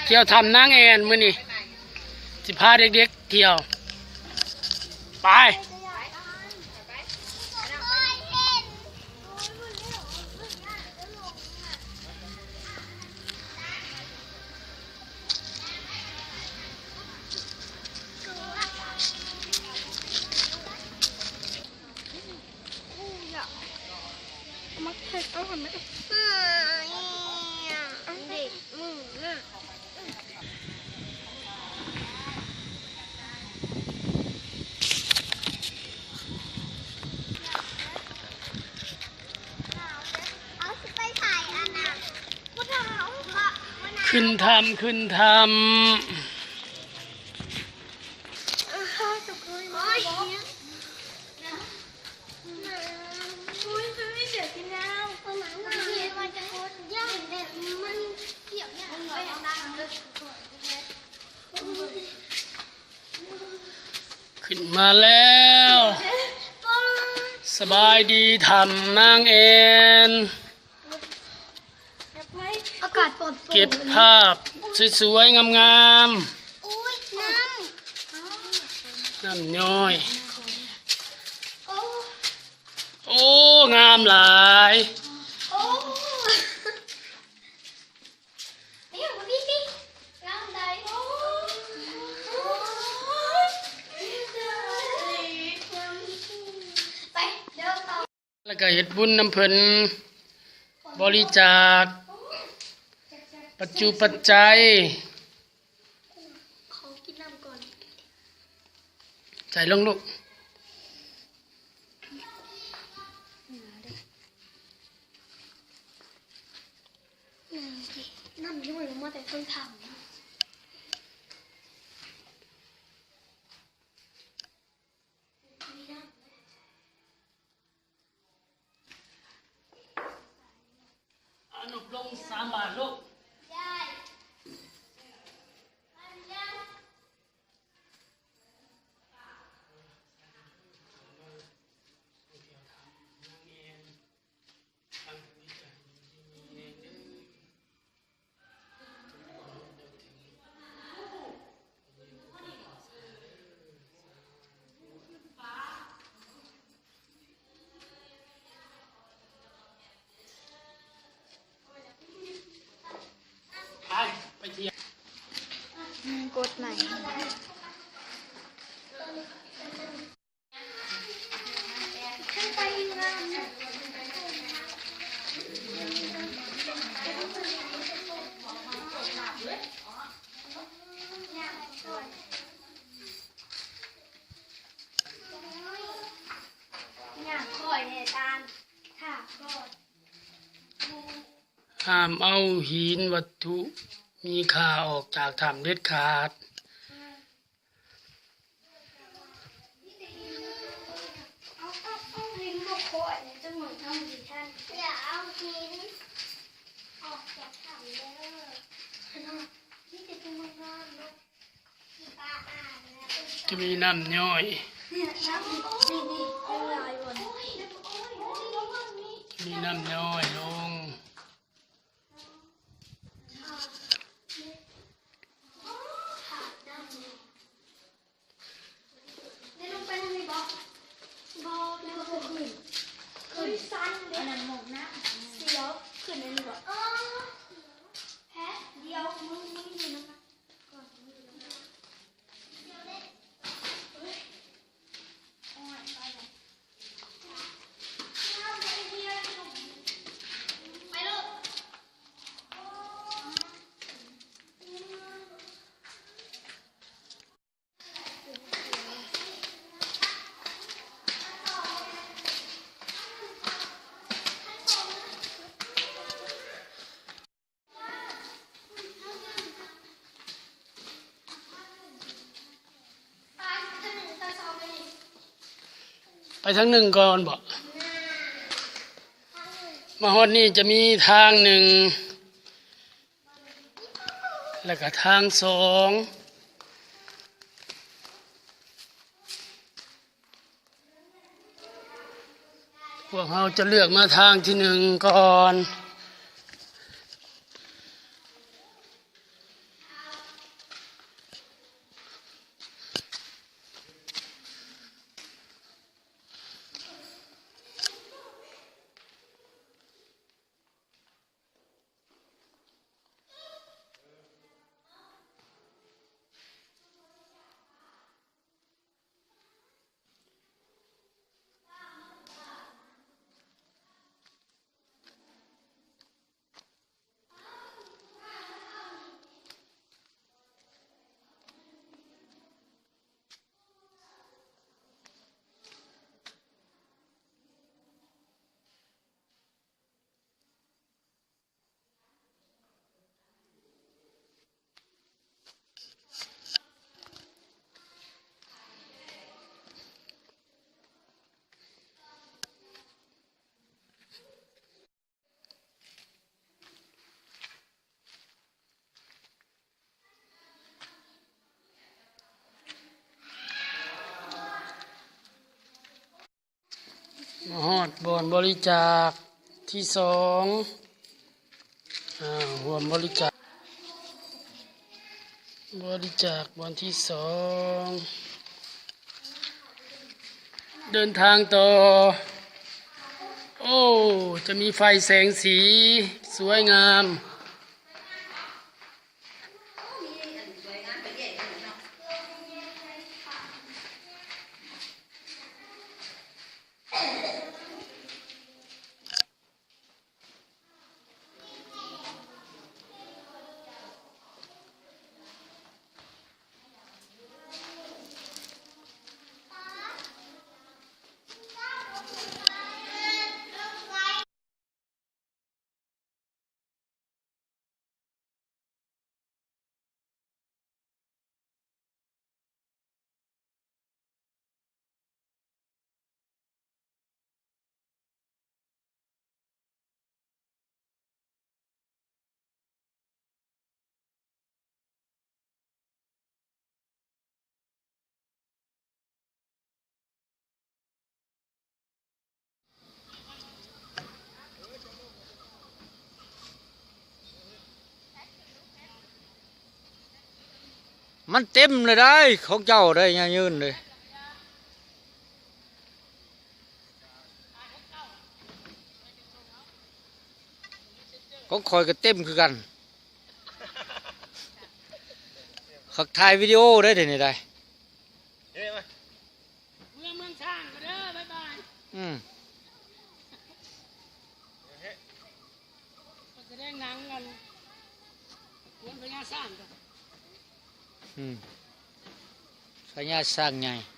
ທ່ຽວຖ້ຳນາງແອນ ມື້ນີ້ຊິພາເດັກໆທ່ຽວ ໄປ. ຂຶ້ນຖ້ຳ ຂຶ້ນຖ້ຳ. ຂຶ້ນມາແລ້ວ ສະບາຍດີ ຖ້ຳນາງແອນ. ອາກາດປອດໂປ່ງ ເກັບພາບສວຍໆ ງາມໆ. ໂອ້ຍ ນ້ຳ ນ້ຳຍ້ອຍ. ໂອ້ ໂອ້ ງາມຫຼາຍ. ໂອ້ ງາມໃດ໋. ໂອ້ ໄປເດີ. ແລ້ວກໍເຮັດບຸນນຳເພິ່ນ ບໍລິຈາກປັດຈຸປັດໄຈ ໃສ່ລົງລູກ. ນ້ຳຍ້ອຍອອກມາແຕ່ເທິງຖ້ຳ. ອະນຸບລົງສາມບາດລູກ. ໄປ ໄປທ່ຽວ ອືມ ກົດໃໝ່. ຫ້າມເອົາຫີນວັດຖຸມີຄ່າອອກຈາກຖ້ຳເດັດຂາດ. ຈະມີນ້ຳຍ້ອຍ ມີນ້ຳຍ້ອຍລົງ. ໄປທາງໜຶ່ງກ່ອນບໍ? ມາຮອດນີ້ຈະມີທາງໜຶ່ງ ແລ້ວກະທາງສອງ. ພວກເຮົາຈະເລືອກມາທາງທີໜຶ່ງກ່ອນ. ມາຮອດບ່ອນບໍລິຈາກທີສອງ ອາ ຮ່ວມບໍລິຈາກ ບໍລິຈາກບ່ອນທີສອງ ເດີນທາງຕໍ່. ໂອ້ ຈະມີໄຟແສງສີສວຍງາມ. ມັນເຕັມເລີຍໄດ໋ ຂອງເຈົ້າໄດ໋ ຍາຍຢືນເດ້. ຂອງຂ້ອຍກໍເຕັມຄືກັນ. ຄັກຖ່າຍວິດີໂອໄດ້ເດນີ້ໄດ໋. ເມືອເມືອງຊ້າງກໍເດີ ບາຍບາຍ. ອືມ ໄປສະແດງໜັງກັນ ກວນພະຍາຊ້າງ. ອືມ ພະຍາຊ້າງໃຫຍ່.